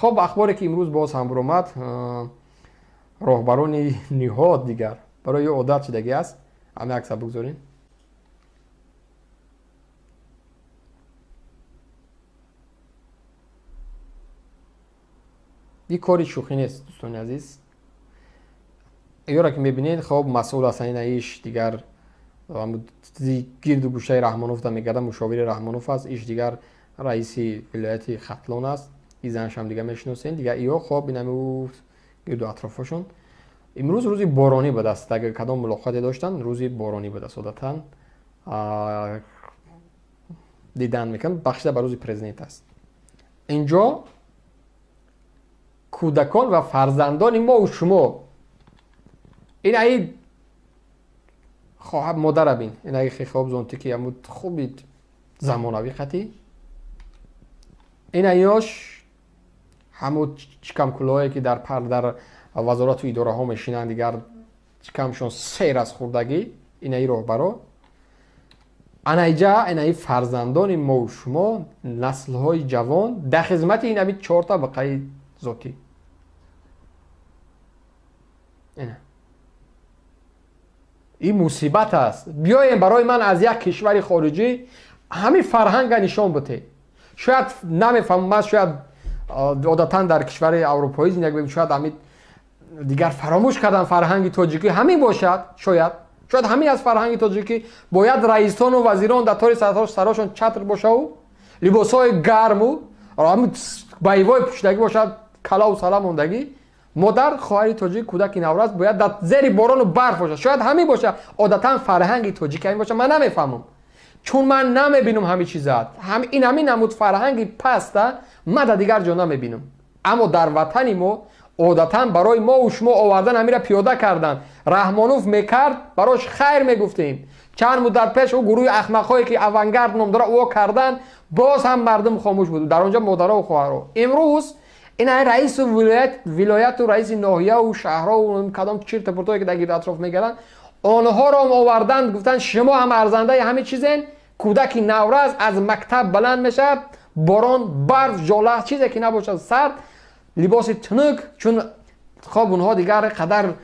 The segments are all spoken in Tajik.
Хоб, ахборе ки имрӯз боз ҳам буромад, роҳбарони ниҳод дигар барои одат шудагӣ аст. Ҳама акса бигзорем. Ин кори шӯхӣ нест, дӯстони азиз. Ёра ки мебинед, хоб, масъул ҳастанд, ина иш дигар гирду гӯшаи Раҳмонов да мегардад, мушовири Раҳмонов аст, иш дигар раиси вилояти Хатлон аст, и занашам дига мешиносед, дигар иё, хоб, инами гирду атрофашон. Имрӯз рӯзи боронӣ будааст, агар кадом мулоқоте доштанд, рӯзи боронӣ будааст, одатан дидан мекунанд, бахшида ба рӯзи президент аст. Инҷо кӯдакон ва фарзандони мову шумо, ин аи хоҳар модара бин, ин аи хоб зонтики ҳаму хуби замонавӣ қатӣ, ин аёш ҳаму чикамкулоҳое ки дар дар вазорату идораҳо мешинанд, дигар чикамшон сер аз хӯрдагӣ, инаи роҳбаро. Анаиҷа инаи фарзандони мову шумо, наслҳои ҷавон дар хизмати инами чор табақаи зотӣ. Ина ин мусибат аст. Биёем, барои ман аз як кишвари хориҷӣ ҳамин фарҳанга нишон бутед. Шояд намефаҳмам, ман шояд одатан дар кишвари аврупоӣ зиндагӣ мекунам, шояд ҳамин дигар фаромӯш кардан фарҳанги тоҷикӣ ҳамин бошад, шояд ҳамин аз фарҳанги тоҷикӣ. Бояд раисону вазирон дар тори сарошон чатр бошаву либосҳои гарму боевой пӯшидагӣ бошад, калаву сала мондагӣ. Модар, хоҳари тоҷик, кӯдаки наврас бояд дар зери борону барф бошад. Шояд ҳамин бошад, одатан фарҳанги тоҷик ҳамин бошад. Ман намефаҳмам, чун ман намебинам ҳамин чиза. Ин ҳамин намуд фарҳанги паста ман дар дигар ҷо намебинам, аммо дар ватани мо одатан барои мову шумо овардан, ҳамира пиёда кардан. Раҳмонов мекард, барош хайр мегуфтем. Чанд муддат пеш ӯ гурӯҳи ахмақҳое ки Авангард ном дорад, ӯ кардан, боз ҳам мардум хомӯш буд, дар он ҷо модарову хоҳаро. Имрӯз ин раису вилояту раиси ноҳияву шаҳрҳову кадом чиртапуртое ки дар гирду атроф мегарданд, онҳоро оварданд, гуфтанд шумо ҳам арзандаи ҳамин чизен. Кӯдаки наврас аз мактаб баланд мешавад, борон, барф, ҷола, чизе ки набошад, сард, либоси тунук, чун хоб онҳо дигар қадар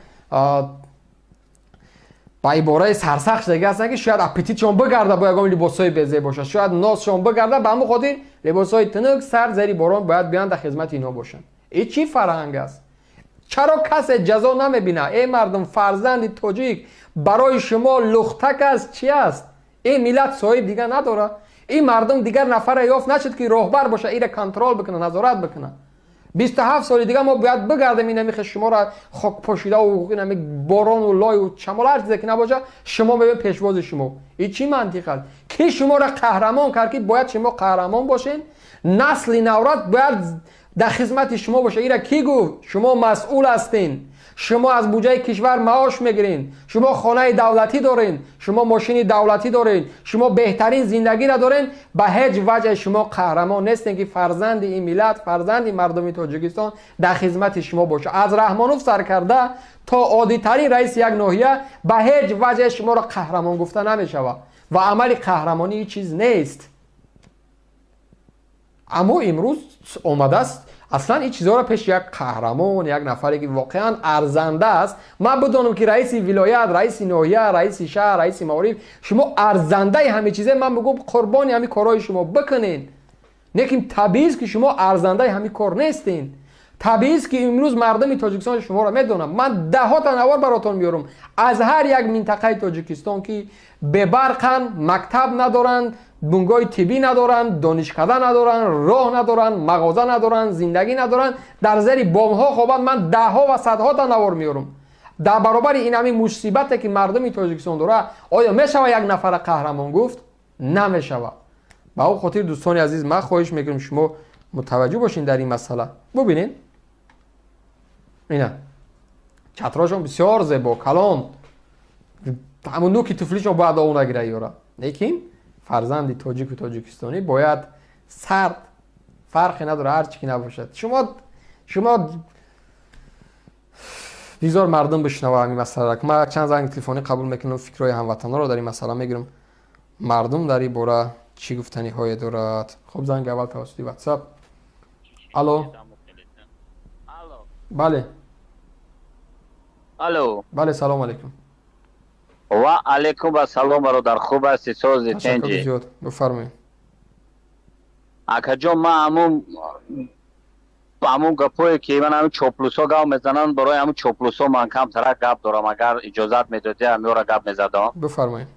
ба ибораи сарсахт шудагӣ ҳастанд, ки шояд аппетитшон бигарда бо ягон либосҳои безеб бошад, шояд носшон бигарда, ба ҳамон хотир либосҳои тунук, сард, зери борон бояд биёянд, дар хизмати инҳо бошанд. Ин чӣ фарҳанг аст? Чаро касе ҷазо намебинад? Эй мардум, фарзанди тоҷик барои шумо лухтак аст, чӣ аст? Ин миллат соҳиб дигар надорад? Ин мардум дигар нафаре ёфт нашуд, ки роҳбар бошад, ира контрол бикунад, назорат бикунад? 27 соли дигар мо бояд бигардем, инами шуморо хок пошидаву инами борону лою шамол, ҳар чизе ки набошад, шумо мебинем пешвози шумо. Ин чӣ мантиқ аст? Ки шуморо қаҳрамон кард, ки бояд шумо қаҳрамон бошед, насли наврас бояд дар хизмати шумо бошад? Ира кӣ гуфт? Шумо масъул ҳастен, шумо аз буҷаи кишвар маош мегиред, шумо хонаи давлатӣ доред, шумо мошини давлатӣ доред, шумо беҳтарин зиндагиро доред. Ба ҳеҷ ваҷҳе шумо қаҳрамон нестед, ки фарзанди ин миллат, фарзанди мардуми Тоҷикистон дар хизмати шумо бошад. Аз Раҳмонов сар карда то оддитарин раиси як ноҳия ба ҳеҷ ваҷҳе шуморо қаҳрамон гуфта намешавад ва амали қаҳрамонӣ ҳеҷ чиз нест. Аммо имрӯз омадааст аслан ин чизҳоро пеши як қаҳрамон, як нафаре ки воқеан арзанда аст. Ман бидонам, ки раиси вилоят, раиси ноҳия, раиси шаҳр, раиси маориф, шумо арзандаи ҳамин чизе, ман бигӯм қурбони ҳамин корҳои шумо бикунед. Лекин табиист, ки шумо арзандаи ҳамин кор нестед. Табиист, ки имрӯз мардуми Тоҷикистон шуморо медонам. Ман даҳота навор баротон меёрам аз ҳар як минтақаи Тоҷикистон, ки бебарқанд, мактаб надоранд, бунгоҳи тиббӣ надоранд, донишкада надоранд, роҳ надоранд, мағоза надоранд, зиндагӣ надоранд, дар зери бомҳо хобанд. Ман даҳҳо ва садҳота навор меёрам. Дар баробари ин ҳамин мусибате, ки мардуми Тоҷикистон дорад, оё мешавад як нафара қаҳрамон гуфт? Намешавад. Ба он хотир, дӯстони азиз, ман хоҳиш мекунам, шумо мутаваҷҷӯҳ бошед дар ин масъала. Бубинед, ина чатрошон бисёр зебо, калон, ҳамун нуки туфлишон бояд ов нагира ёра. Лекин фарзанди тоҷику тоҷикистонӣ бояд сард, фарқе надорад, ҳар чӣ ки набошад. Шумо бигзор мардум бишнава ҳамин масъаларо. Ман чанд занги телефонӣ қабул мекунам, фикрҳои ҳамватанонро дар ин масъала мегирам, мардум дар ин бора чӣ гуфтаниҳое дорад. Хуб, занги аввал тавассути WhatsApp. Алло. Бале. Алло. Бале, салом алейкум. Ва алейкум ассалом, бародар, хуб ҳастӣ, сози, тинҷӣ? Зиёд, бифармоед. Акаҷон, ман ҳамун гапое ки ман ҳамин чоплусо гап мезананд, барои ҳамун чоплусо ман камтарак гап дорам, агар иҷозат медодӣ, ҳамёра гап мезадам. Бифармоед.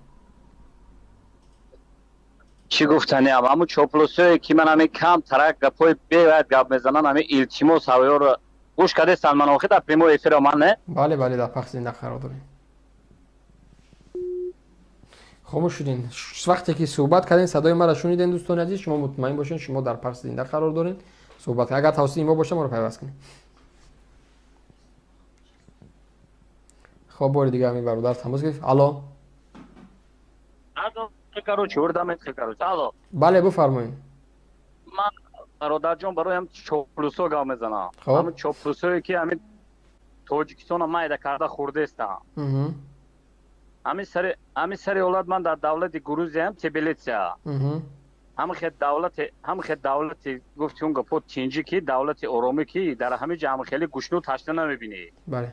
Чӣ гуфтаниам, ҳамун чоплусое ки ман ҳамин камтарак гапҳои бевайд гап мезананд, ҳамин илтимос ҳавёро гӯш кардестанд, ман охир дар прямой эфиро ман не? Бале, бале, дар пахши зинда қарор дорем. Хомӯш шудин. Вақте ки суҳбат кардем, садои маро шунидем, дӯстони азиз, шумо мутмаин бошед, шумо дар пахши зинда қарор доред. Суҳбат агар тавассути мо боша, моро пайваст кунед. Хоб, бори дигар ҳамин бародар тамос гирифт. Алло. Алло. Бале, бифармоед. Ман бародарҷон барои ҳам чоплусо гап мезанам. Ҳамин чоплусое ки ҳамин Тоҷикистонро майда карда хӯрдестам. Ҳамин сари ҳолат ман дар давлати Грузиям, Тбилисия. Ҳамин хел давлати гуфти он гапо тинҷӣ ки давлати оромӣ ки дар ҳамин ҷо ҳамин хеле гӯшну ташна намебинӣ. Бале.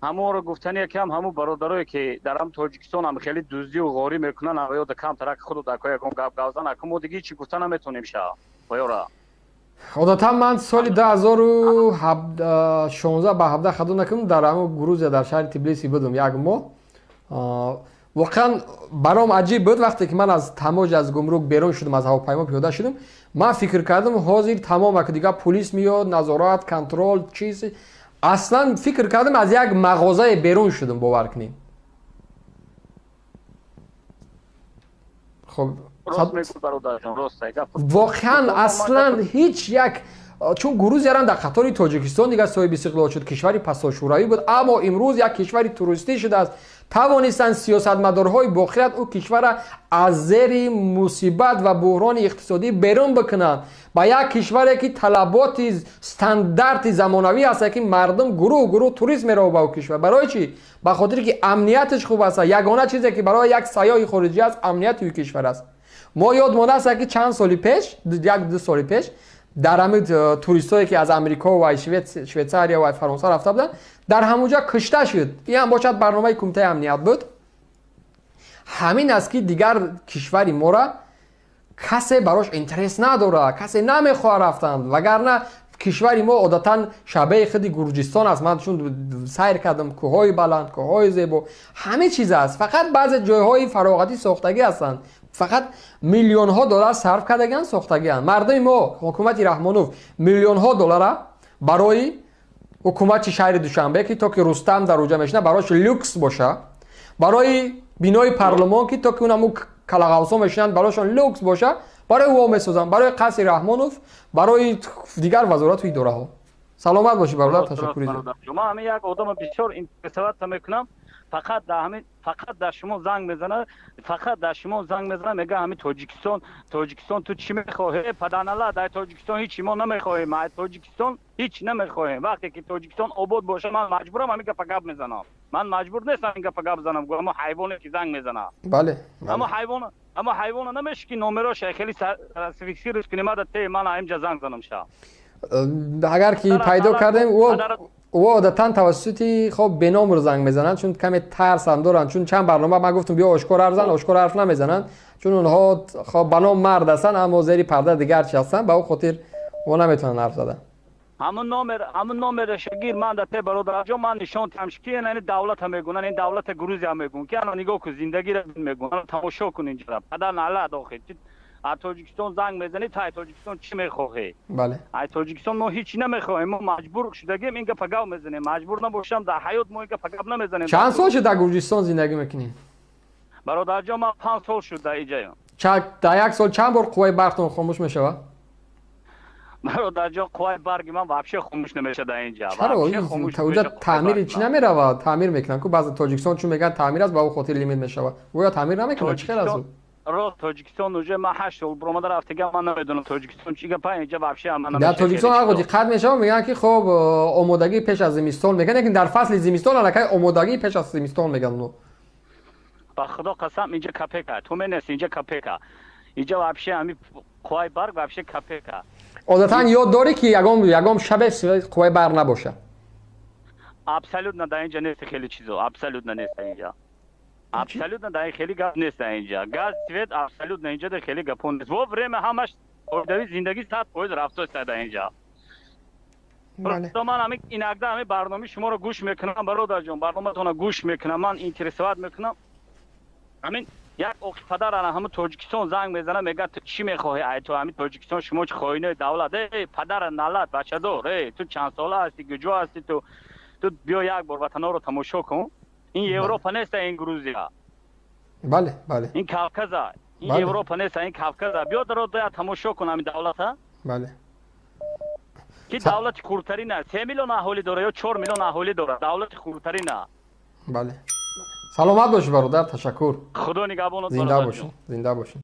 Ҳамонро гуфтани якам ҳамун бародарое ки дар ҳам Тоҷикистон ҳам хеле дуздию ғорӣ мекунанд, ҳавоёда камтарак худу дако ягон гап гап зан, аку мо диги чӣ гуфта наметонем ша. Воёра. Одатан ман соли 2016 ба 17 хато накунам, дар ҳамун Грузия дар шаҳри Тбилиси будам як моҳ. Воқеан баром аҷиб буд вақте ки ман аз тамоҷ аз гумрук берун шудам, аз ҳавопаймо пиёда шудам, ман фикр кардам ҳозир тамом аку дигар пулис меёд, назорат, контрол, чиз. Аслан фикр кардам аз як мағозае берун шудам, бовар кунед. Хоб, воқеан аслан ҳеҷ як, чун Грузия дар қатори Тоҷикистон дигар соҳиби истиқлол шуд, кишвари пасошӯравӣ буд, аммо имрӯз як кишвари туристӣ шудааст. Тавонистанд сиёсатмадорҳои бохират ӯ кишварра аз зери мусибат ва буҳрони иқтисодӣ берун бикунанд ба як кишваре ки талаботи стандарти замонавӣ аст, ки мардум гурӯҳ гурӯҳ турист меравад ба ӯ кишвар. Барои чӣ? Ба хотире ки амнияташ хуб аст. Ягона чизе ки барои як сайёҳи хориҷӣ аст, амнияти ӯ кишвар аст. Мо ёдмон аст ки чанд соли пеш, як-ду соли пеш, дар ҳамин туристҳое ки аз Амрико ва Швейтсария ва Фаронса рафта буданд, дар ҳамонҷо кушта шуд. Ин ҳам бошад барномаи кумитаи амният буд. Ҳамин аст ки дигар кишвари мора касе барош интерес надорад, касе намехоҳад рафтан, вагарна кишвари мо одатан шабеҳи худи Гурҷистон аст. Ман чун сайр кардам, кӯҳҳои баланд, кӯҳҳои зебо, ҳама чиз аст. Фақат баъзе ҷойҳои фароғатӣ сохтагӣ ҳастанд. Фақат миллионҳо доллар сарф кардагианд, сохтагианд. Мардуми мо, ҳукумати Раҳмонов миллионҳо доллара барои ҳукумати шаҳри Душанбе, ки то ки Рустам дар уҷа мешина, барош люкс боша, барои бинои парлумон, ки то ки унаму калағавсо мешинанд, барошон люкс боша, барои ӯ месозанд, барои қасри Раҳмонов, барои дигар вазорату идораҳо. Саломат бошӣ бародар, ташаккури зиёд. Ман ҳамин як одама бисёр интересоваться мекунам, фақат дар ҳамин, фақат дар шумо занг мезанад, фақат дар шумо занг мезанад, мегӯяд ҳамин Тоҷикистон, Тоҷикистон ту чӣ мехоҳӣ? Падарнала, дар Тоҷикистон ҳеҷ мо намехоҳем, аз Тоҷикистон ҳеҷ намехоҳем. Вақте ки Тоҷикистон обод бошад, ман маҷбурам ҳамин гапа гап мезанам. Ман маҷбур нестам ин гапа гап занам, гӯям ҳамон ҳайвоне ки занг мезанад. Бале. Ҳамон ҳайвона намеши ки номероша хеле фиксирш кунем, ада те ман ҳаминҷа занг занам ша. Агар ки пайдо кардем, ӯ одатан тавассути хоб беномр занг мезананд, чун каме тарс ҳам доранд, чун чанд барнома ман гуфтам биё ошкор ҳарф зан, ошкор ҳарф намезананд, чун онҳо хоб ба ном мард ҳастанд, аммо зери парда дигар чи ҳастанд, ба ӯ хотир ӯ наметавонанд ҳарф задан. Ҳамун номераша гир, ман да те бародарҷон, ман нишон тиҳам ки ин давлата мегӯянд, ин давлата Грузия мегӯянд, ки ана нигоҳ кун, зиндагиро мегӯянд, ана тамошо кун инҷара, падар налад охир. Аз Тоҷикистон занг мезанӣ, та аз Тоҷикистон чӣ мехоҳӣ? Бале. Аз Тоҷикистон мо ҳеҷ намехоҳем, мо маҷбур шудагем ин гапа гап мезанем, маҷбур набошам дар ҳаёт мо ин гапа гап намезанем. Чанд сол шуд дар Гурҷистон зиндагӣ мекунӣ? Бародарҷон, ман 5 сол шуд дар инҷаям. Дар як сол чанд бор қувваи барқтон хомӯш мешавад? Бародарҷон, қувваи барқи ман вообще хомӯш намешавад дар инҷа. Чаро? Уҷа таъмири чӣ намеравад? Таъмир мекунанд ку баъзе Тоҷикистон чун мегӯянд таъмир аст, ба ӯ хотир лимит мешавад. Гӯё таъмир намекунад, чӣ хел аст ӯ? Рост, Тоҷикистон уже ман 8 сол буромада рафтагам, ман намедонам Тоҷикистон чӣ гапа инҷа вообще ман намедонам. Дар Тоҷикистон ҳар диққат мешавад, мегӯянд ки хоб омодагӣ пеш аз зимистон мегӯянд, лекин дар фасли зимистон аллакай омодагӣ пеш аз зимистон мегӯянд онҳо. Ба худо қасам инҷа капека, ту менест инҷа капека. Инҷа вообще ҳамин қувваи барқ вообще капека. Одатан ёд дорӣ, ки ягон шабе қувваи барқ набошад? Абсолютно дар инҷа нест хеле чизо, абсолютно нест инҷа, абсолютно дар хеле гап нест инҷа. Газ, свет абсолютно инҷа дар хеле гапо нест. Во время ҳамаш оидави зиндагӣ 100% рафтоста дар инҷа. Просто ман ҳамин инакда ҳамин барномаи шуморо гӯш мекунам, бародарҷон, барноматонро гӯш мекунам, ман интересовать мекунам. Ҳамин як оқи падар ана ҳамин Тоҷикистон занг мезана, мегӯяд: «Ту чӣ мехоҳӣ ай ту ҳамин Тоҷикистон? Шумо чӣ хоинои давлат?» Эй, падара налат, бачадор, эй, ту чанд сола ҳастӣ, куҷо ҳастӣ ту? Ту биё, як бор ватаноро тамошо кун. Ин Европа неста, ин Грузия. бале бале Ин Кавказа, ин Европа неста, ин Кавказа. Биё, даро тамошо кун ҳамин давлата, ки давлати хурдтарина, 3 миллион аҳолӣ дора ё 4 миллион аҳолӣ дорад, давлати хурдтарина. Бале, саломат бошӣ, бародар, ташаккур. Худо нигаҳбонот. Зинда бошӣ, зинда бошӣ.